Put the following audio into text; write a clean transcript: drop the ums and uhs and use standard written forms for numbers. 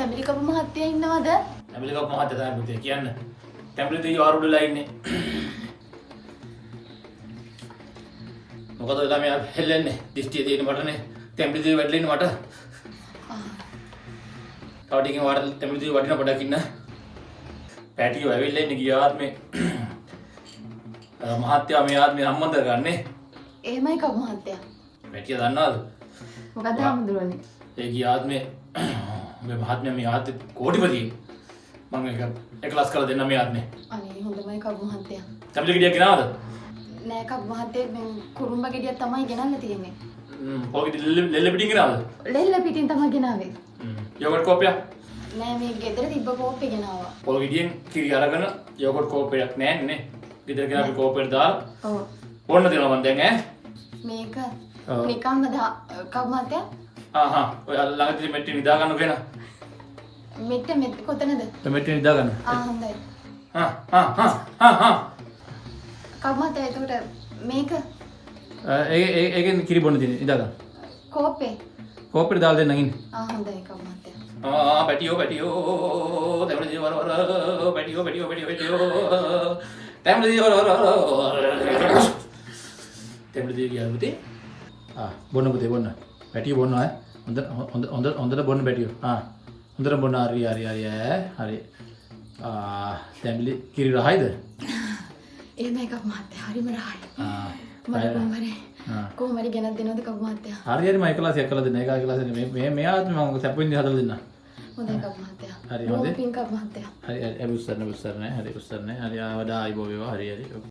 තැඹිලි කපු මහත්තයා ඉන්නවද? තැඹිලි කපු මහත්තයා තමයි පුතේ කියන්න. තැඹිලි දෙයියෝ ආරුඩලා ඉන්නේ. මොකද ඔය ළමයා හෙල්ලෙන්නේ? දිෂ්ටිය තියෙන මටනේ. තැඹිලි දෙයියෝ වැටලා ඉන්නේ මට. තව ටිකකින් වාට තැඹිලි දෙයියෝ වටින පොඩක් ඉන්න. පැටියෝ ඇවිල්ලා ඉන්නේ ගිය ආත්මේ. මහත්තයා මේ ආත්මේ සම්බන්ධ කරගන්නේ. එහෙමයි කපු මහත්තයා. පැටිය දන්නවද? මොකද්ද හාමුදුරුවනේ? ඒ ගිය ආත්මේ මේ මහත්මයා මේ ආත්මේ කෝටිපතියෙක්. මං ඒක එකලස් කරලා දෙන්නම් මේ ආත්මේ. අනේ හොඳමයි කපු මහත්තයා. තැඹිලි ගෙඩියක් ගෙනාවද? නෑ කපු මහත්තයා, මේ කුරුම්බ ගෙඩියක් තමයි ගෙනල්ලා තියෙන්නේ. පොල් ගෙඩි ලෙල්ල පිටින් ගෙනාවද? ලෙල්ල පිටින් තමයි ගෙනාවේ. යෝගට් කෝප්පයක්? නෑ, මේ ගෙදර තිබ්බ කෝප්පේ ගෙනාවා. පොල් ගෙඩියෙන් කිරි අරගෙන යෝගට් කෝප්පයක් නෑනේ. ගෙදර ගෙන අපි කෝප්පයට දාලා ඔව්. බොන්න දෙනවා මං දැන් ඈ. මේක ඔව්. නිකම්ම කපු මහත්තයා. ආ හා ඔය ළඟ තියෙන මෙට්ටේ නිදා ගන්න කෙනා. මෙට්ට මෙට්ට කොතනද? ඔය මෙට්ටේ නිදා ගන්න. ආ හොඳයි. හා හා හා හා හා. කපු මහත්තයා, එතකොට මේක ඒ ඒ ඒකෙන් කිරි බොන්න තියෙන්නේ නිදා ගන්න. කෝප්පේ. කෝප්පෙට දාලා දෙන්නම් ඉන්න. ආ හොඳයි කපු මහත්තයා. ආ පැටියෝ පැටියෝ තැඹිලි වර වර පැටියෝ පැටියෝ පැටියෝ පැටියෝ තැඹිලි වර වර තැඹිලි ගියා පුතේ. ආ බොන්න පුතේ බොන්න. පැටියෝ බොන්න ඈ. හොඳ හොඳ හොඳ හොඳට බොන්න පැටියෝ. ආ හොඳට බොන්න. හරි හරි හරි ඈ හරි. ආ තැඹිලි කිරි රහයිද? එහෙමයි කපු මහත්තයා, හරිම රහයි. ආ මට කොහොම හරි ආ කොහොම හරි ගෙනත් දෙනවද කපු මහත්තයා? හරි හරි මම එකලාසියක් කරලා දෙන්න. ඒක එකලාසියක් මේ මේ මේ ආත්මේ මම සැප විඳින්න හදලා දෙන්න. හොඳයි කපු මහත්තයා. හරි, බොහොම හොඳයි. පිං කපු මහත්තයා. හරි හරි උස්සන්න උස්සන්න හරි උස්සන්න හරි ආ වඩා ආයිබෝ වේවා. හරි හරි.